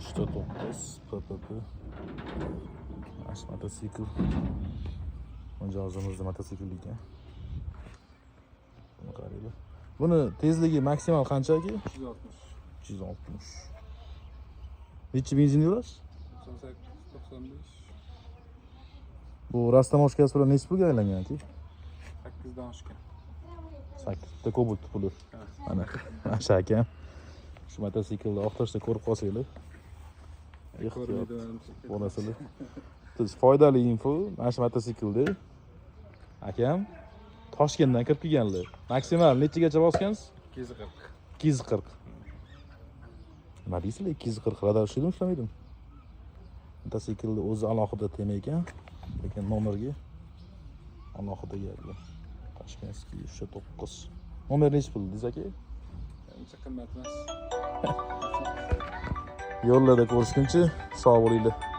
3 9 PPP. Mana shu mototsikl mijozimizni mototsikl ekan. Buni qaranglar. Buni tezligi maksimal qancha, aka? 360. 360. Nechi benzin yurasiz? 98, 95. Bu растаможка si bilan nechi pulga aylangan, aka? 8 dan oshgan. Sakkizta Cobalt puli. Mana shu akam. Shu mototsiklni Oqtoshda ko'rib qolsanglar, ehtiyot Ko'rmaydi manimcha. bo'lasizlar. Siz foydali info, mana shu mototsiklda akam Toshkentdan kirib kelganlar. Maksimal nechagacha bosgansiz? 240. 240. Nima deysizlar, 240 radar ishlaydimi, ishlamaydimi? Mototsiklni o'zi alohida tema ekan, lekin nomerga alohida gaplar. Ташкентский 3 9. Nomer nechi pul dedingiz, aka? Uncha qimmat emas. Yo'llarda ko'rishguncha sog' bo'linglar.